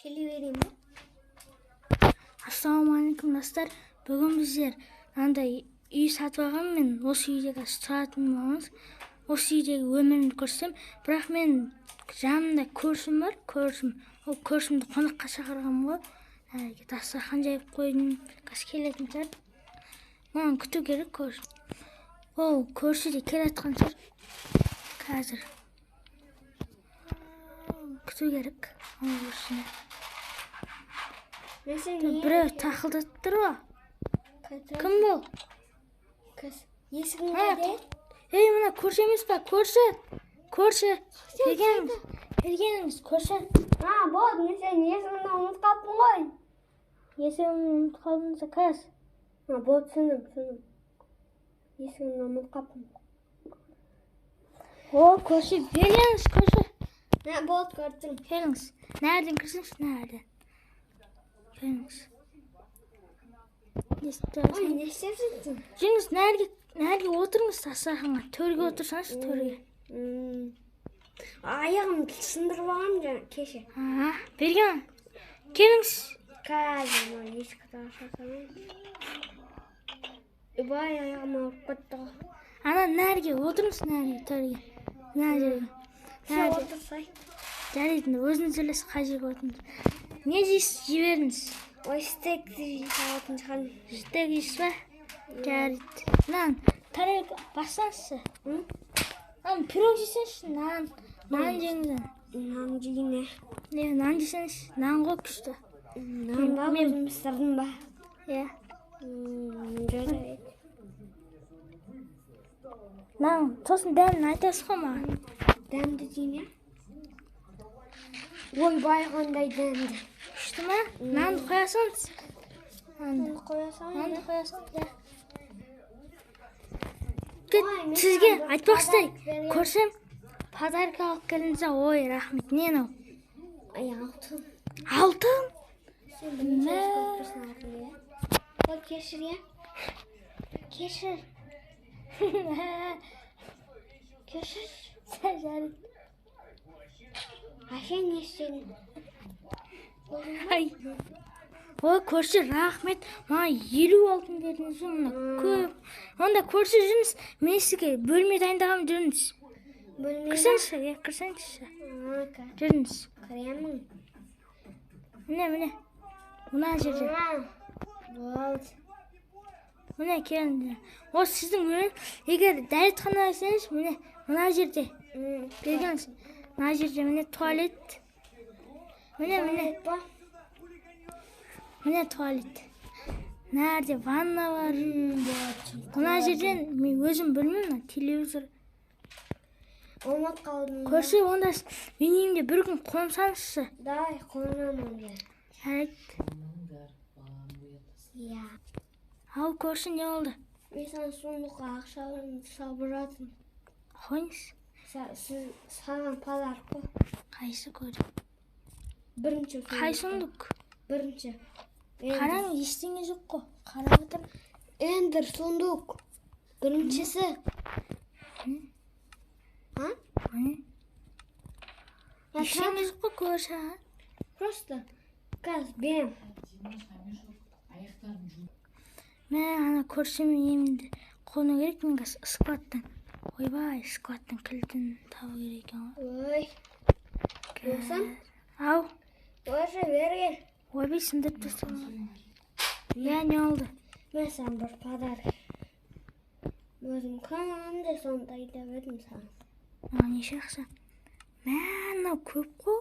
Келе берейін ба? Ассалаумағалейкум, достар. Бүгін біздер андай үй сатып алғанмын мен. Осы үйде қазір тұратын боламыз. Осы үйдегі өмірімді көрсем, бірақ мен жанымда көршім бар, көршім. Ол көршімді қонаққа шақырғанмын ғой. Әлгі дастархан жайып қойдым. Қазір келетін шығар. Маған күту керек көрші. Ол көрші де келе жатқан шығар. Қазір. Күту керек ол көршіні. Мен сені Біреу тақылдатып тұр ғой. Кім бұл? Есігің Ha, қайда? Ей, мына көрші емес па? Көрші. Көрші. Бергеніңіз. Бергеніңіз, көрші. Ha, болды, мен сенің есігіңді ұмытып қалыппын ғой. Есігімді ұмытып қалдыңыз қазір. Ha, болды, түсіндім, түсіндім. Есігіңді ұмытып қалыппын. О, көрші, бергеніңіз, көрші. Ha, болды, көріп тұрмын. Келіңіз. Nereden кірсеңіз, nereden? Келіңіз. Не Ой, істеп не істеп жүрсің? Жүріңіз, нәрге, нәрге отырыңыз дастарханға. Төрге отырсаңыз, төрге. Аяғымды сындырып алғанмын жаңа кеше. А, берген. Келіңіз. Қазір мына есікті аша салайын. Ойбай, аяғым ауырып кетті ғой. Ана нәрге отырыңыз, нәрге, төрге. Мына жерге. Сен Нәрге. отырсай. Жарайды, өзіңіз білесіз қай жерге отырыңыз. Не жейсіз, жей беріңіз. Ой, стейк жей салатын шығармын. Стейк жейсіз ба? Жарайды. Нан, тарелка бассаңызшы. М? Нан, пирог жесеңізші, нан. Нан жеңіз. Нан жейін, е. Не, нан жесеңізші. Нан ғой күшті. Нан ба, Мен- өзім пісірдім ба? Иә. Жарайды. Нан, сосын дәмін айтасыз ғой маған. Дәмді дейін, иә? Ойбай, қандай дәмді. Күшті ма? Нанды қоя салыңыз. Нанды. Қоя салайын. Нанды қоя салыңыз, иә. Ой, мен Сізге саған бір айтпақшы, подарок беремін. көрсем, подарка алып келдіңіз. Ой, рахмет. Не мынау? Ай, алтын. Алтын? Сен бірінші Мә. рет көріп тұрсың алтынды, иә? Ой, кешір, иә? Кешір. Кешір. Жарайды. А сен не істедің? Ай. Ой, көрші, рахмет. Маған 50 алтын бердіңіз ғой, мына көп. Онда көрші, жүріңіз, мен сізге бөлме дайындағанмын, жүріңіз. Бөлме ме? Кірсеңізші, иә, кірсеңізші. А, Жүріңіз. Кіремін. Міне, міне. Мына жерде. А, болды. Міне, келіңіз. Осы сіздің бөлме. Егер дәретхана десеңіз, міне, мына жерде. Бергеніңіз. Мына жерде міне туалет. Міне, міне. Туалет па? Міне туалет. Мына жерде ванна бар. Болды. Мына жерден мен өзім бөлмем, мына телевизор. Ұмытып қалдым. Көрші, онда менің үйімде бір күн қонсаңызшы. Давай, қонамын онда. Жарайды. Иә. Ау, көрші, не болды? Мен саған сундукқа ақшаларымды салып жатырмын. Қойыңыз. Саған подарок қой. Қайсы көрі? Бірінші сундук. Қай сундук? Бірінші. Қараңыз, ештеңе жоқ қой. Қарап отырмын. Эндер сундук. Біріншісі. А? Міне. Я Ештеңе жоқ қой, көрші. Просто қазір беремін. Мә, ана көршімен емді қону керек мен қазір складтан. Ойбай, складтан кілтін табу керек екен ғой. Ой. Болсам? Ау, Көрші, бері кел. ойбай, сындырып тастадым. Иә, не болды? Мен саған бір подарок. Өзім күнде соны дайындап едім саған. Маған неше ақша? Мә, мынау көп қой.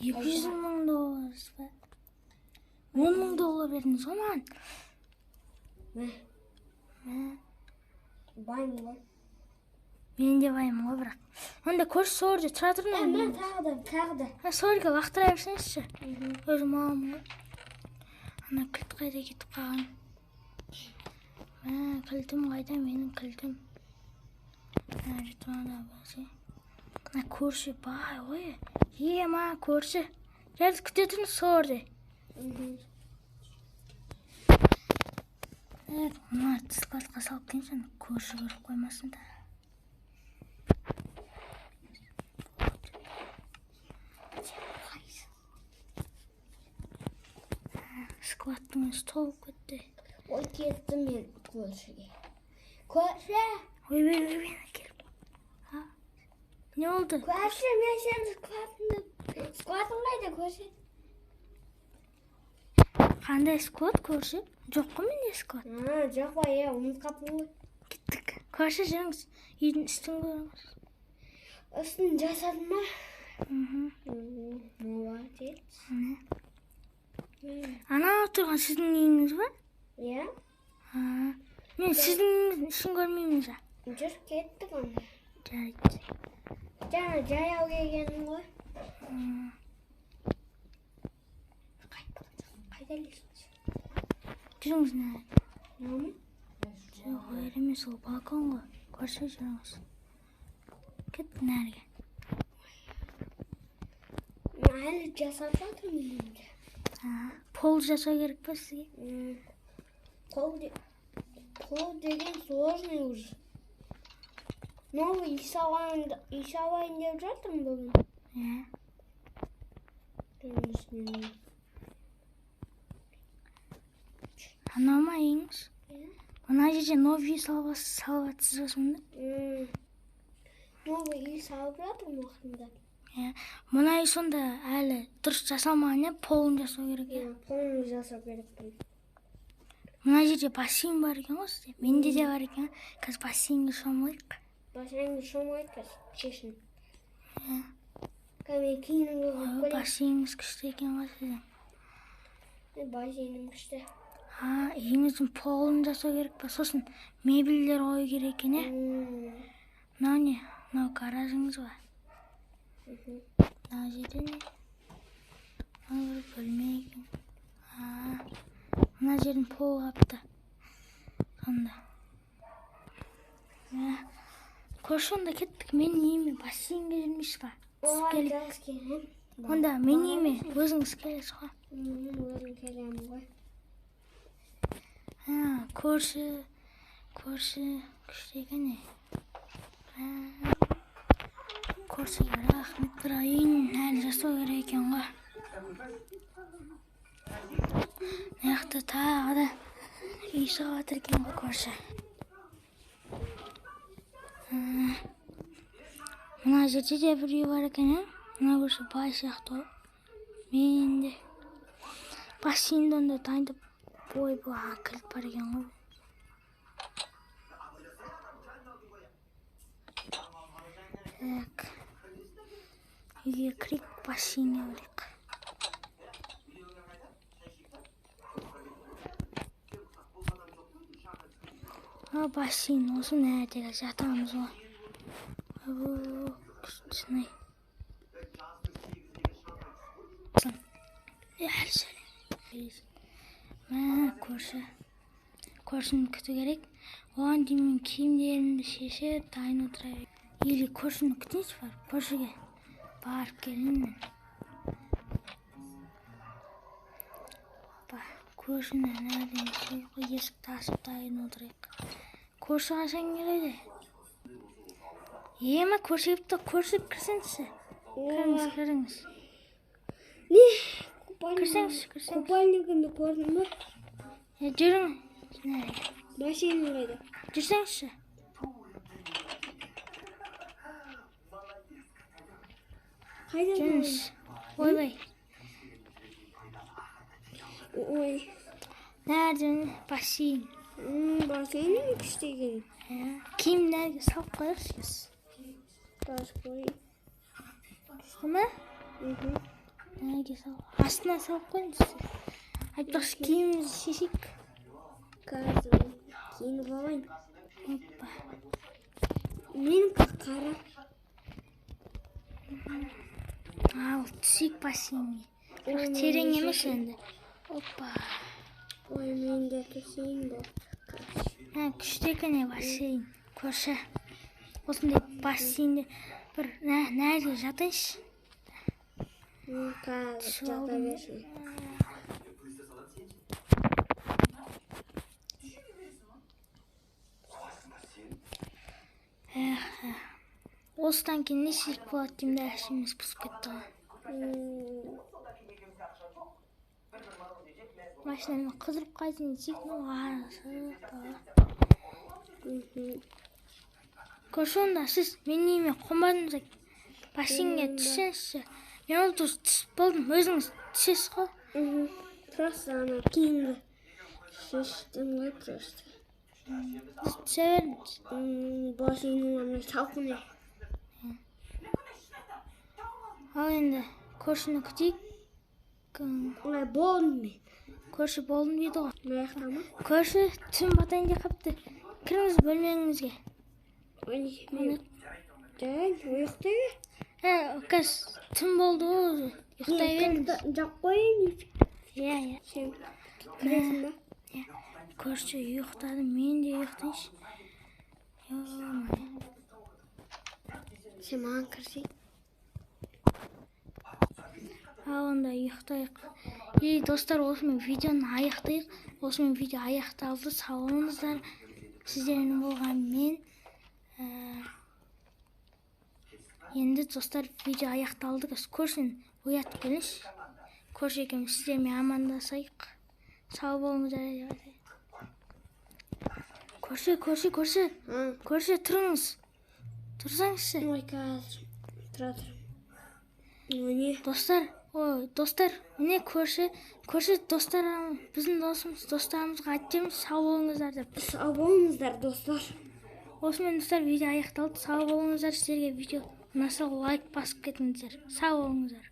200 мың доллар ба? 10 мың доллар бердіңіз ғой маған. Мә, Мә, баймын ғой. Мен де баймын ғой бірақ. Онда көрші, сол жерде тұра Ә, тұрмын. мә, тағы да, тағы да. Ә, сол жерге лақтыра берсеңізші. Өзім аламын ғой. Ана кілт қайда кетіп қалған? Мә, кілтім қайда, менің кілтім? Мына жерде мына бәсе. Мына көрші бай ғой. Е, ма, көрші. Жарайды, күте тұрыңыз сол жерде. Так, мына складқа салып келейінші, ана көрші көріп қоймасын да. Қайсы? Складтың өзі толып кетті. Ой, кеттім мен көршіге. Көрші, Ойбай, ойбай, келіп. А, не болды? көрші, мен сенің складыңды... Складың қайда, көрші? Қандай склад, көрші? Жоқ қой менде склад. А, жоқ па, е, ұмытып қалыппын ғой. Кеттік. Көрші, жүріңіз. Үйдің үстін көріңіз. Үстін жасадың ба? Мхм. Молодец. Міне. Анау тұрған сіздің үйіңіз ба? Иә, А, мен сіздің үйіңіздің ішін көрмеймін жа. жүр, кеттік онда. Жарайды. Жаңа жаяу келгенім ғой. Қайда лестница? Жүріңіз мына. Мынау ма? Жоқ, ол емес, ол балкон ғой. Көрші, жүріңіз. Кеттік нәрге. Мен әлі жасап жатырмын үйімді. А, пол жасау керек па сізге? Пол деген сложный уже. Новый үй салайын, үй салайын деп жатырмын бүгін. Иә. Үстінен. Анау ма үйіңіз? Иә. Мына жерде новый үй салып жатсыз ба сонда? Новый үй салып жатырмын уақытында. Иә. Мына үй сонда әлі дұрыс жасалмаған, иә? Полын жасау керек, иә? Иә, полын жасау керекпін. Мына жерде бассейн бар екен ғой сізде. Менде де бар екен. Қазір бассейнге шомылайық. Бассейнге шомылайық қазір, шешін. Иә. Қазір мен киініп алып Ой, келемін. бассейніңіз күшті екен ғой сіздің. Бассейнім күшті. А, үйіңіздің полын жасау керек па? Сосын мебельдер қою керек екен, иә? Мынау не? Мынау гаражыңыз ба? Мхм. Мына жерде не? Мынау бір бөлме екен. А, мына жердің полы қапты. Сонда. Иә. Көрші, онда кеттік. Менің үйіме бассейнге жүрмейсіз ба? Түсіп Ой, келейік. жақсы келемін. Онда менің үйіме өзіңіз келесіз ғой. Өзім келемін ғой. А, көрші, көрші күшті екен, е. А, көршіге рахмет, бірақ үйін әлі жасау керек екен ғой. Мына жақта тағы да үй салып жатыр екен ғой көрші. А, мына жерде де бір үй бар екен, иә? Мына көрші бай сияқты ғой. Мен де бассейнді онда дайындап, ойбай, кілт бар екен ғой. Так. Үйге кірейік, бассейнге барайық. А, бассейн осы нәрдегі жатамыз ғой. Ойбой, күштісін-ай. Әлі сәлем. Мә, көрші. Көршіні күту керек. Оған дейін мен киімдерімді шешіп, дайын отыра берейін. Или көршіні күтейінші барып, көршіге барып келейін мен. Ба, көршіні нәрден қой, есікті ашып дайын отырайық. Көрші қашан келеді? Ема, көрші келіпті, көрші, кірсеңізші. Кіріңіз, кіріңіз. Не? Кірсеңізші, кірсеңіз. Купальнигімді көрдің ба? Е, жүрің. Нәрге. Бассейнім қайда? Жүрсеңізші. Қайда? Жүріңіз. Ойбай. Ой. Нәрден бассейн. Бассейнім күшті екен. Иә. Киімдерге салып қояйықшы. Бас қой. Күшті ме? Мхм. Нәрге салып? Астына салып қойыңыз. Айтпақшы, киімімізді шешейік. Қазір киініп алайын. Опа. Менікі қара. Ал, түсейік бассейнге. Бірақ терең емес енді. Опа. Ой, мен де түсейін бе? Ә, күшті екен, е, бассейн. Көрші. Осындай бассейнде бір нәрге жатайыншы. Қазір Түсіп жата алдым. берсін. Эх, осыдан кейін не істесек болады деймін де, әшейін бұзып кетті ғой. Машинамен қыдырып қайтайын десек, ну асық дала. Көрші, онда сіз менің үйіме қонбадыңыз ба? Бассейнге түссеңізші. Мен ол түсіп болдым, өзіңіз түсесіз ғой. Просто ана киімді шештім ғой просто. Сіз түсе беріңіз. Бассейннің ана салқын. Ал енді көршіні күтейік. Ой, болдым мен. Көрші, болдым дейді ғой. Мына жақта ма? Көрші, түн батайын деп қапты. Кіріңіз бөлмеңізге. Ой, мен жарайды, ұйықтай бер. Ә, қазір түн болды ғой уже. Ұйықтай беріңіз. Жап қояйын. Иә. Сен кіресің ба? Иә. Көрші ұйықтады, мен де ұйықтайыншы. Ё-моё. Сен маған кірсей. Ал онда ұйықтайық. Ей, достар, осымен видеоны аяқтайық. Осымен видео аяқталды. Сау болыңыздар. Сіздермен болған мен. Енді, достар, видео аяқталды. Қазір көршіні оятып келіңізші. Көрші екеуміз сіздермен амандасайық. Сау болыңыздар деп айтайық. Көрші, көрші, көрші. Көрші, тұрыңыз. Тұрсаңызшы. Ой, қазір тұра тұр. Ой, не? Достар, ой, достар, міне көрші, көрші, достар, біздің досымыз, достарымызға айтып жіберіңіз, сау болыңыздар деп. Сау болыңыздар, достар. Осымен, достар, видео аяқталды. Сау болыңыздар. Сіздерге видео ұнаса, лайк басып кетіңіздер. Сау болыңыздар.